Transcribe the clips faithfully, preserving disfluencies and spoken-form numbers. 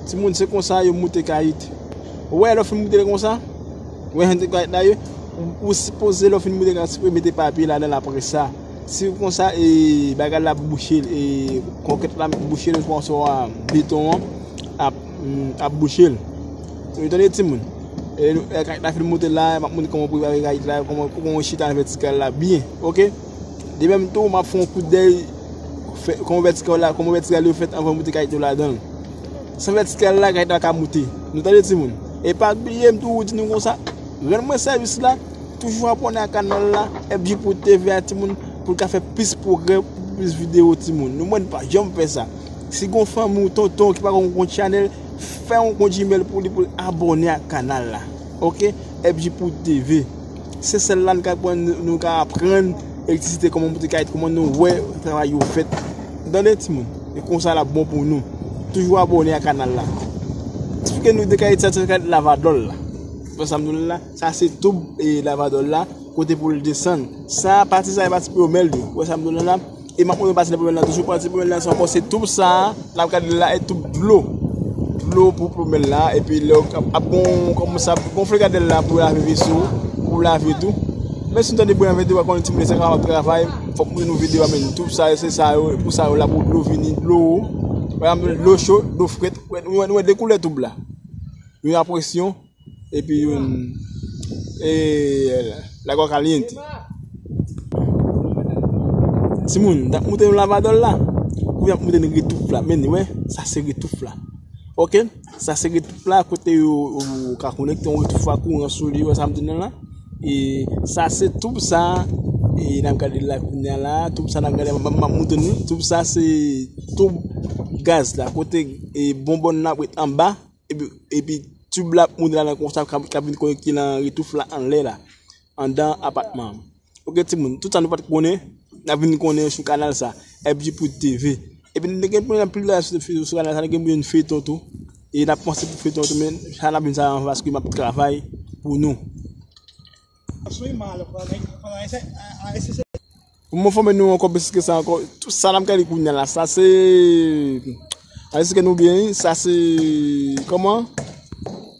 Timoun, se konsa yo moute kayit. Ou wè, lè w fin moute l konsa, ou wè jan kayit la ye, ou, ou sipoze, lè w fin moute kayit, sipoze mete papye ladan l apre sa. Si konsa, e, bagay la ap bouche l, e, kòkèt la ap bouche l, oswa beton an ap, mm, ap bouche l. Ou tande, timoun? E, e, kayit la fin moute la, m ap montre kòman w prepare kayit la, kòman, kòman w chita nan vètikal la byen, oke? De menm tou, m ap fè yon kout dèy, fè, kòman vètikal la, kòman vètikal yo fèt anvan w moute kayit yo ladan l. San vètikal la, kayit la ka moute. Nou tande, timoun? E pa bliye, m toujou di nou konsa, rann mwen sèvis la, toujou abòne a kanal la, F J Prod T V a, timoun, pou l ka fè plis pwogrè, pou plis videyo, timoun. Nou, mwen, n pa janm fè sa. Si gon fanmi w, tonton ki pa gon kont chanèl, fè yon kont Gmail pou li, pou l abòne a kanal la. Oke? F J Prod T V. Se sèl la n ka pran, nou, nou ka aprann elektrisite, kòman moute kayit, kòman nou wè travay yo fèt. Tande, timoun? E konsa l ap bon pou nou. Toujou abòne a kanal la. Eksplike nou de kayit sa, se kayit lavadòl la. Wè sa m di w la? Sa se toub, e, lavadòl la, kote pou l desann. Sa, pati sa, e pati pwomèl yo. Wè sa m di w la? E m ap montre pati nan pwomèl la toujou. Pati pwomèl la, se ankò se toub sa a, n ap gade la, e toub dlo. Dlo pou pwomèl la, epi lè w ap, ap gon, kòman sa, gonfle gadèl la pou lave veso, pou lave tou. Men si nou tande bri nan videyo a, konnen timoun se kapab travay, fòk mwen nou videyo a, men toub sa, se sa yo, pou sa yo la, pou dlo vini, dlo, pa egzanp, dlo cho, dlo frèt, nou wè, nou wè de koulè toub la. Youn a presyon, epi youn, e, lagwa kalyente. Timoun, n ap moute yon lavadòl la. Kounye a n ap moute yon retouf la. Men, wè, sa se retouf la. Oke? Sa se retouf la, kote yo, yo ka konekte yon retouf a kouran sou li, wè sa m di nou la. E sa se toub sa, e n ap gade la kounye a la, toub sa n ap gade, m ap, m ap moute nou. Toub sa se toub gaz la, kote, e, bonbòn nan ap ret anba, epi, epi tib la ap moute ladan konsa, k ap, k ap vin konekte nan retouf la anlè la, anndan apatman an. Oke, timoun, tout sa nou pa t konnen, n ap vin konnen sou kanal sa, F J Prod T V. Epi nou te gen pou n ap plis sou, sou kanal sa, nou gen pou n feyton tou. E n ap panse pou feyton tou, men sa n ap vin sa anvan paske m ap travay pou nou. Pou mwen fòme nou ankò plis ke sa ankò. Tout sa n ap gade kounye a la, sa se, an eksplike nou byen, wi, sa se, kòman?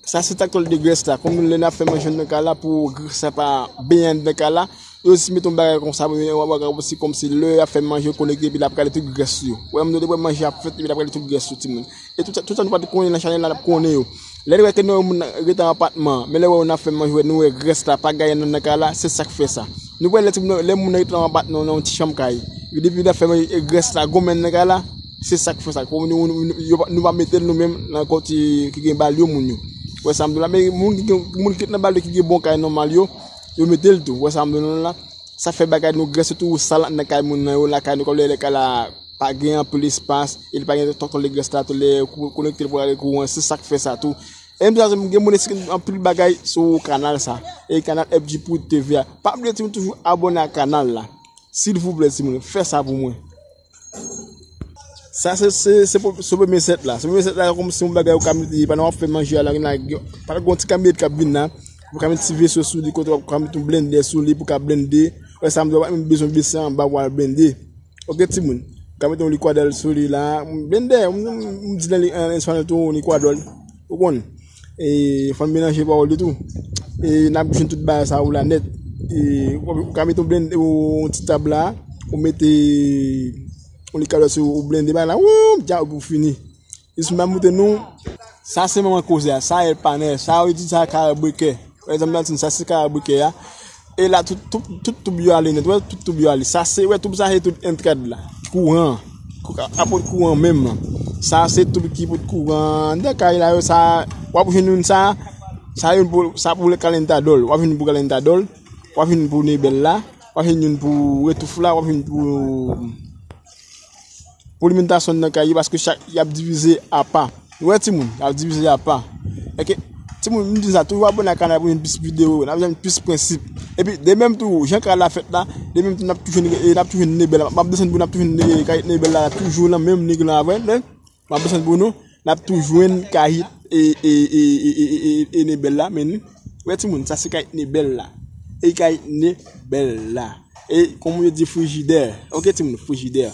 Sa se traktè de grès la. Kòm lè n ap fè manje nan kay la, pou grès la pa benyen anndan kay la, yo jis mete yon bagay konsa, yon bagay se kòmsi lè y ap fè manje, yo konekte, epi l ap rale tout grès yo. Wè, m te wè manje ap fèt, epi l ap rale tout grès yo, timoun. E tout, tout sa nou pa t konnen nan chanèl la, n ap konnen yo. Lè nou wè ke nou wè moun rete nan apatman, men lè wè nou ap fè manje, nou wè grès la pa gaye nan, nan kay la, se sa k fè sa. Nou wè lè timoun, lè moun rete nan apatman, nan yon ti chanm kay, yo depi l ap fè manje, e grès la gonmen nan kay la, se sa k fè sa. Kòm nou, nou, nou, yo pa, nou pa mete l nou menm nan kòti ki gen balyo moun yo. Wè sa m di w la, men moun ki gen, moun ki nan balyo ki gen bon kay nòmal yo, yo mete l tou. Wè sa m di w la. Sa fè bagay nou grès yo toujou sal nan kay moun nan yo, lakay nou, kòm lè, lè kay la pa gen anpil espas, e li pa gen tonton lè grès la tou, lè kou-, konekte l pou rale kouran, se sa k fè sa tou. E m di sa, gen moun eksplike anpil bagay sou kanal sa, e kanal F J Prod T V a. Pa bliye timoun toujou abòne a kanal la. Silvouplè timoun, fè sa pou mwen. Sa se, se, se po-, se premye sèt la. Se premye sèt la, kòmsi yon bagay ou ka mete, pandan w ap fè manje a la, gen la, gen, pandan gen yon ti kamyonèt k ap vin la, ou ka mete ti veso sou li, kote w ap ka mete yon blendè sou li pou ka blende. Wè sa m di w, w pa menm bezwen bese anba pou al blende. Oke, timoun. Ou ka mete yon likwadòl sou li la. Blendè, m, m, m di nan li, an espanyòl tou, yon likwadòl. Ou konn. E, fò n melanje pawòl yo tou. E, n ap jwenn tout bagay sa yo la nèt. E, ou, ou ka mete yon blend-, yon ti tab la, ou mete yon likwadòl sou, ou blende bagay la, woup, dja ou fini. Jis m ap montre nou, sa se manman koze a, sa e panè, sa yo di sa karabrekè. Wè, zanmi Martin, sa se karabrekè a. E la, tout, tout, tout toub yo ale nèt, wè, tout toub yo ale. Sa se, wè, toub sa se tout entrad la. Kouran. Kou-, ka, ka pot kouran menm. Sa se toub ki pot kouran. Anndan kay la yo, sa, w ap jwenn youn sa, sa youn pou, sa pou kalentadòl. W ap jwenn youn pou kalentadòl. W ap jwenn youn pou nebèl la. W ap jwenn youn pou retouf la. W ap jwenn youn pou pou alimantasyon nan kay yo, paske chak, y ap divize apa. Ou wè timoun, y ap divize apa. Oke, timoun, m di sa, toujou abòne ak kanal pou jwenn plis videyo, n ap jwenn plis prensip. Epi, de menm tou, jan kay la fèt la, de menm tou, n ap toujou, n ap toujou nebèl la. M ap desann pou n ap toujou ne-, kay nebèl la, toujou nan menm nèg lan avè, m ap desann pou nou, n ap toujou jwenn kay e, e, e nebèl la, men, ou wè timoun, sa se kay nebèl la. E kay nebèl la. E, kòm yo di frijidè. Oke, timoun, frijidè.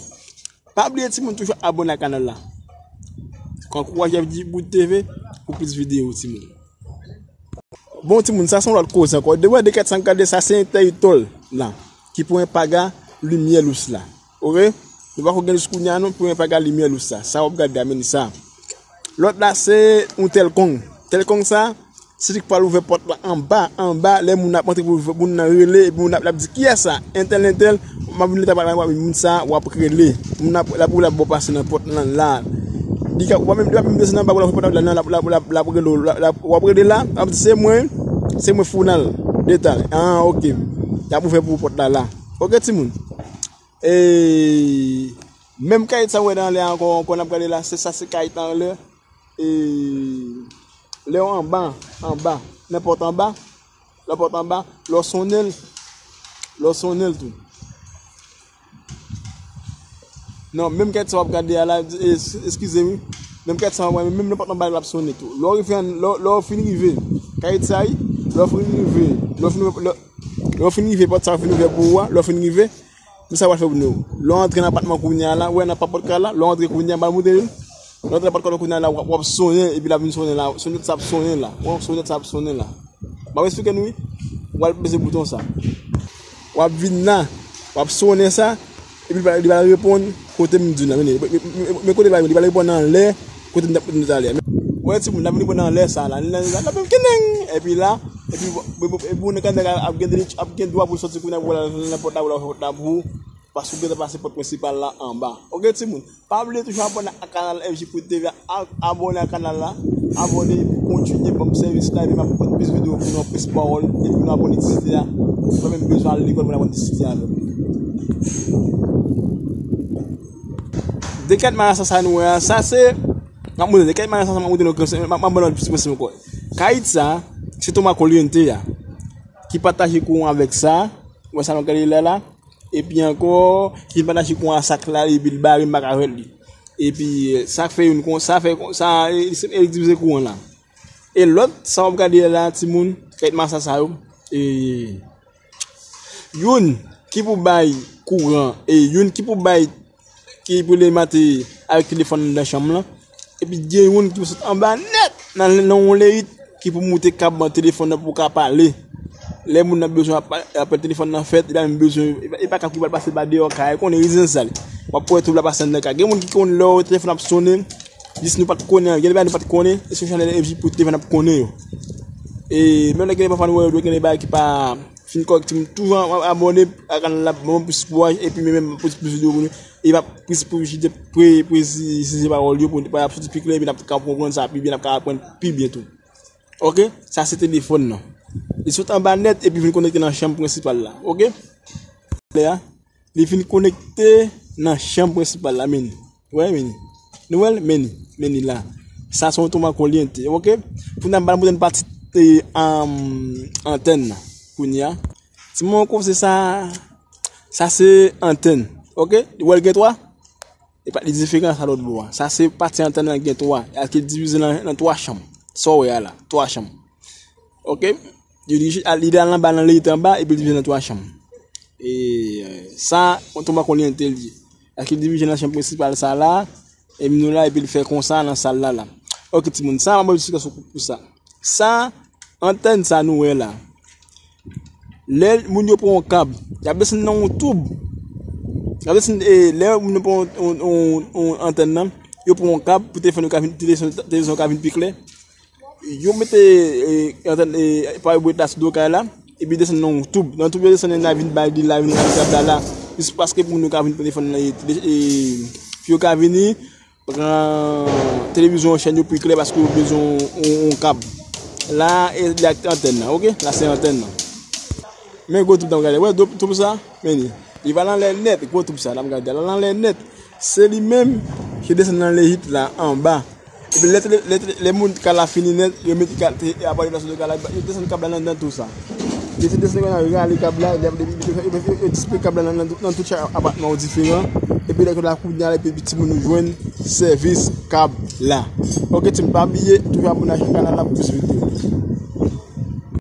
Pa bliye timoun toujou abòne ak kanal la. Ankouraje F J Boot T V pou plis videyo, timoun. Bon, timoun, sa se yon lòt koze ankò. De wè de kèt sa m gade, sa se entèritòl la ki pran paga limyè lous la. Oke? Nou pako gen lous kounye a non, pran paga limyè lous la. Sa w ap gade a, men sa. Lòt la se yon Telkong. Telkong sa, se li k pral ouvè pòt la anba, anba, lè moun ap antre pou moun nan rele, epi moun ap, l ap di, "Kiyès sa?" Entèl, entèl, m ap vin leta pale, moun sa, w ap rele. Moun ap, l ap rele, ap ba w pase nan pòt lan la. Li ka, w pa menm, li pa menm desann anba, w ap pòt la, nan, l ap, l ap, l ap, l ap rele w, l ap, l ap, w ap rele la, l ap di, "Se mwen, se mwen Founal." Detal. Ah, oke. Y ap ouvè pou pòt la, la. Oke, timoun. E, menm kayit sa w wè nan anlè a ankò, ankò n ap gade la, se sa, se kayit la anlè. E, lè w anba, anba, nenpòt anba, nenpòt anba, lè w sonnen l, lè w sonnen l tou. Non, menm kèt sa w ap gade a la, es-, eskize wi. Menm kèt sa w ap gade, menm nenpòt anba l ap sonnen tou. Lè w rive an, lè, lè w fin rive, kayit sa wi, lè w fin rive, lè w fin, lè, lè w fin rive, pòt sa w fin ouvè pou ou a, lè w fin rive, men sa w pral fè pou nou. Lè w antre nan apatman kounye a la, ou wè nan pòt kay la, lè w antre kounye a, m pral montre nou. Lè w antre nan pòt kay la kounye a la, w ap, w ap sonnen, epi l ap vin sonnen la. Sonèt sa ap sonnen la. Ou wè sonèt sa ap sonnen la. M ap eksplike nou wi. W al peze bouton sa. W ap vin la. W ap sonnen sa. Epi li va, li va reponn kote m di w nan. Men, men, men, men kote li va, li va reponn anlè kote m t ap di w talè. Ou wè timoun, l ap reponn anlè sa la. Li la, li la, l ap fè kineng. Epi la, epi, epi, epi moun nan kanal ap gen, ap gen dwa pou l soti kounye a pou l al nan pòt la, pou l al fè pòt la pou ou. Paske w gentan pase pòt prensipal la anba. Oke timoun. Pa bliye toujou abòne ak kanal F J Prod T V a, a-, abòne ak kanal la, abòne pou kontinye ban m sèvis la, epi m ap pote plis videyo pou nou, plis pawòl, epi nou aprann itilite a. Ou pa menm bezwen al lekòl pou n aprann itilite a menm. De kèt marasa sa nou wè a, sa se, m ap montre, de kèt marasa sa m ap montre nou, m ap, m ap ban nou plis prensip ankò. Kayit sa, se Toma Caliente a, ki pataje kouran avèk sa, wè sa nou gade la la, epi ankò, ki pataje kouran a sak la, epi l bare m pa ka jwenn li. Epi, sa fè youn kon, sa fè kon, sa, e, e, e divize kouran la. E lòt, sa w ap gade la, timoun, kèt marasa sa yo, e, youn ki pou bay kouran, e youn ki pou bay, ki pou alimante avèk telefòn anndan chanm lan. Epi gen youn ki pou sot anba nèt nan, nan yon leyit ki pou moute kab telefòn nan pou w ka pale. Lè moun nan bezwen ap, apèl telefòn nan fèt, li pa menm bezwen, e pa, e pa kab ki pral pase pa deyò kay, konnen rezidans sa li. W ap wè twoup la pase anndan kay. Gen moun ki konn lè telefòn ap sonnen, jis nou pa t konnen, gen de bagay nou pa t konnen, e se chanèl F J Prod T V n ap konnen yo. E menm lè gen de pafwa nou wè yo dwe gen de bagay ki pa fin kòrèk, timoun toujou a-, abòne ak kanal la, ban m plis kouraj, epi men, men plis, plis videyo pou nou. E m ap plis pou jide pre-, presize pawòl yo, pou, pou y ap soti pi klè, epi n ap ka konprann sa pi byen, n ap ka aprann pi byen tou. Oke? Sa se telefòn nan. Li sot anba nèt, epi vin konekte nan chanm prensipal la. Oke? Lè a, li vin konekte nan chanm prensipal la, men. Wè, men. Nou wè l? Men, men la. Sa se yon Toma Caliente, oke? Pou n ap ba l montre n pati, e, am, antèn nan. Kounye a. Timoun, w konn se sa, sa se antèn, oke? Ou wè l gen twa? E pa, li diferan sa lòt bò a. Sa se pati antèn nan gen twa. Al ki divize nan, nan twa chanm. Sa w wè a la, twa chanm. Oke? Li, li, li al anba nan leyit anba, epi li divize nan twa chanm. E, sa, yon Toma Caliente li ye. Al ki divize nan chanm prensipal sa la, epi nou la, epi li fè konsa nan sal la la. Oke, timoun, sa, m ap ba nou eksplikasyon pou, pou sa. Sa, antèn sa nou wè la. Lè moun yo pran yon kab, y ap desann nan yon toub. Y ap desann, e, lè moun yo pran yon, yon, yon, yon antèn nan, yo pran yon kab pou telefòn yo ka vin, televizyon, televizyon ka vin pi klè. Yo mete, e, antèn, e, parabòlik la sou do kay la, epi desann nan yon toub. Nan toub yo desann nan vin bay li la, vin bay kab la la. Jis paske moun yo ka vin pran telefòn nan, e, e, pou yo ka vini, pran televizyon, chèn yo pi klè paske yo bezwen yon, yon kab. La, e, li ak antèn nan, oke? La, se antèn nan. Men gwo toub nan gade. Wè, toub, toub sa, men li. Li va l anlè nèt, gwo toub sa, n ap gade. L anlè nèt. Se li menm ki desann nan leyit la, anba. Epi lè, lè, lè, lè moun kay la fini nèt, yo mete kab, e, apati de plas de kay la, yo desann kab la nan, nan tou sa. Yo desann kab la, yo rale kab la, yo, yo, yo, yo, yo dispe kab la nan, nan, nan tout chak apatman yo diferan. Epi lè yo la kounye a, epi timoun yo jwenn sèvis kab la. Oke, timoun, pa bliye, toujou abòne ak kanal la pou plis videyo.